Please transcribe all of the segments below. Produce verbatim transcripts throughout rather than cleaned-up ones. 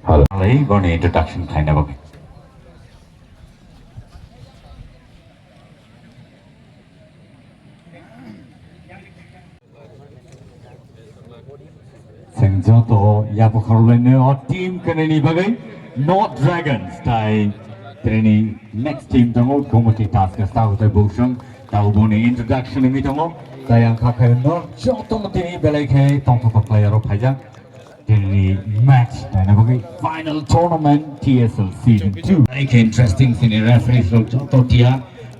Hal-, halai boni introduction khaina bagwi. Chwng joto yapha khoroknwi o team kwnwini bagwi North Dragons tai tini next team tongo Gomoti Tuskers ta hotai Buksong ta boni introduction wngwi tongo tai ang kha khe no joto tini belai khe tongthok player rok phaijak. Tini match naina bagwi final tournament T S L season two. Hai khe interesting sini referees rok joto tia.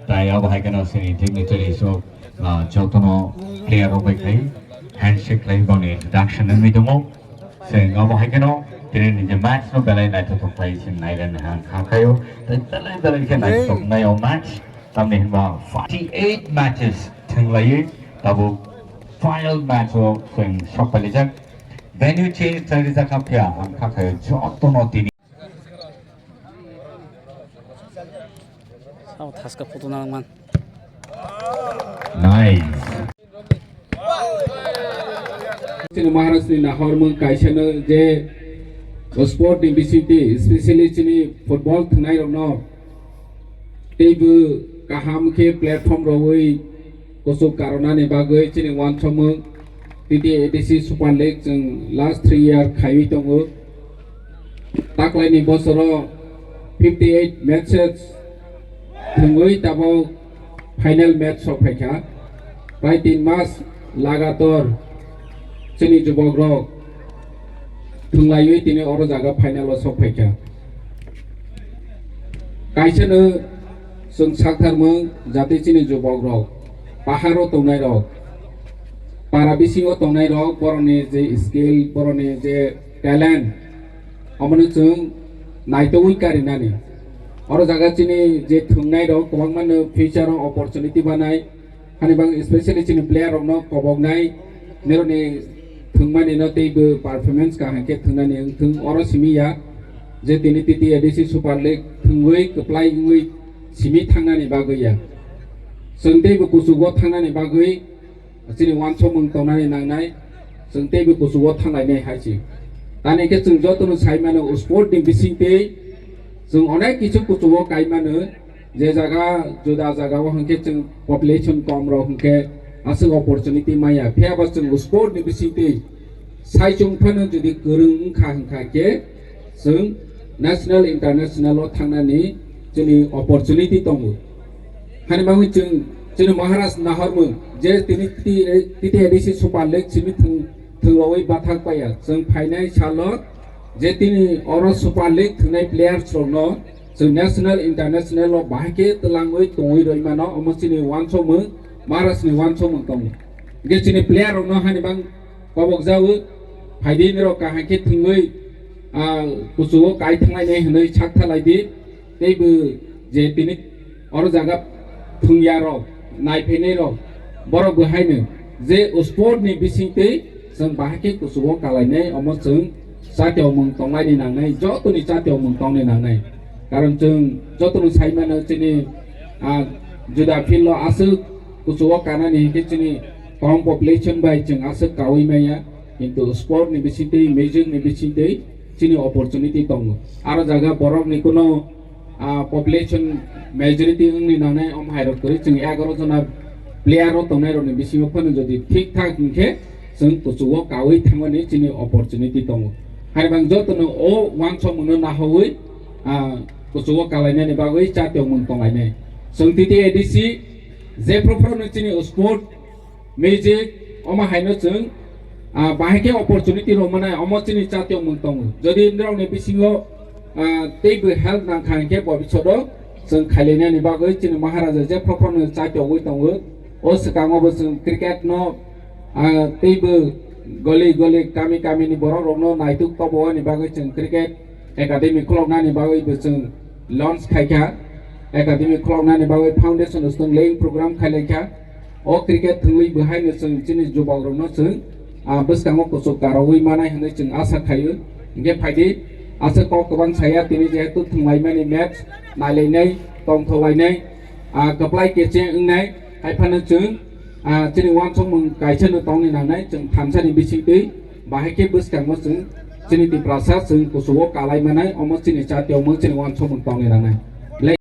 Tai abo hai kheno sini dignitaries rok, ah, jotono player rok bai khai handshake khlai boni introduction wngwi tongo. Sini abo hai kheno tini ni je match no belai naithothok khlai sini nailen ha khayo. Tai belai belai khe naithothok nai o match. Tamni hinba forty-eight matches thwnglaiwi tabuk final match o sini sok palijak. Venue change khlai rijak kha phiya ang kha khe jotono tini. Sao thaska photo nang man. Nice. Chini Maharaj ni nahormung kaisa no je sport ni bisingtwi, especially chini football thwngnai rokno teibo kaham khe platform rwui kuchuk karonani bagwi chini uansukmung T T A D C Super League chwng last three year khaiwi tongo. Taklaini bosoro fifty eight matches thwngwi tabuk final match sok phaikha. Prai tin mas lagator chini jubokrok thwnglaiwi tini oro jaga final o sok phaikha. Kaisano chwng saktharmung jate chini jubokrok, paharo tongnairok, para bisingo tongnairok, borokni je skill, borokni je talent, omono chwng naitugwi karinani. Oro jaga chini je thwngnairok kwbangmano future o opportunity banai, Hani bang especially chini player rokno koboknai, nirokni thwngmani no teibo performance kaham khe thwngnani wngthwng oro simi ya je tini T T A D C Super League thwngwi kwplai wngwi simi thangnani bagwi ya. Chwng teibo kuchugo thangnani bagwi chini uansukmung tongnani nangnai, chwng teibo kuchugo thanglainai hai se. Tani khe chwng jotono sai mano sport ni bisingtwi chwng onek kichu kuchugo kai mano. Je jaga juda jaga o hwnkhe chwng population kom rok hwnkhe aswk opportunity maya. Phiya ba chwng sport ni bisingtwi sai chwng phano jodi kwrwng wngkha hwnkha khe chwng national international o thangnani chini opportunity tongo. Hani bagwi chwng chini Maharaj nahormung je tini T T A D C Super League simi thwng thwngwi bathak paya. Chwng phainai salo je tini oro Super League thwngnai players rokno chwng national international o bahai khe twlangwi tongwi rwi mano, omo chini uansukmung, Maharaj ni uansukmung tongo. Hwnkhe chini player rokno hani bang kobok jago, phaidi nirok kaham khe thwngwi, ah, kuchugo kai thanglainai hwnwi sak thalaidi. Teibo je tini oro jaga thwngya rok, naiphainai rok, borok bo haino je sport ni bisingtwi chwng bahai khe kuchugo kalainai, omo chwng chatiomung tonglaini nangnai, jotoni chatiomung tongni nangnai. Karon chwng jotono sai mano chini, ah, juda field o aswk kuchugo kanani hinkhe chini kom population bai chwng aswk kaui maya, kintu sport ni bisingtwi, music ni bisingtwi chini opportunity tongo. Aro jaga borok ni kuno ah, population majority wngni nangnai om hai rok kwrwi chwng egaroh jona player o tongnai rokni bisingo phano jodi thik thak hwnkhe chwng kuchugo kaui thangmani chini opportunity tongo. Hai bang jotono o uansukmungno nahoui, ah, kuchugo kalainani bagwi chatiomung tonglainai. Chwng T T A D C jephru phruno chini sport Music, omo haino chwng, ah, bahai khe opportunity rw mwnai, omo chini chatiomung tongo. Jodi nirokni bisingo, ah, teibo help nangkha hinkhe bobishodo chwng khailainani bagwi chini Maharaja je phrophrono chatiogwi tongo. O swkango bo chwng cricket no, ah, teibo goli goli kami kami ni borok rokno naituk tobo ani bagwi chwng cricket academy khuloknani bagwi bo chwng launch khaikha. Academy khuloknani bagwi foundation stone laying program khailaikha. O cricket thwngwi bo haino chwng chini jubokrokno chwng, ah, bwskango kuchuk karogwi manai hwnwi chwng asa khaio. Hinkhe phaidi, aswk kok kwbang saya tini jehetu thwnglaimani match, nailainai, tongtholainai, ah, kwplai keche wngnai, hai phano chwng, ah, chini uansukmung kaisano tongni nangnai, chwng thansani bisingtwi Bahai khe bwskango chwng chini Tiprasa chwng kuchugo kalai manai, omo chini chati omo chini wansukmung tongni ranai.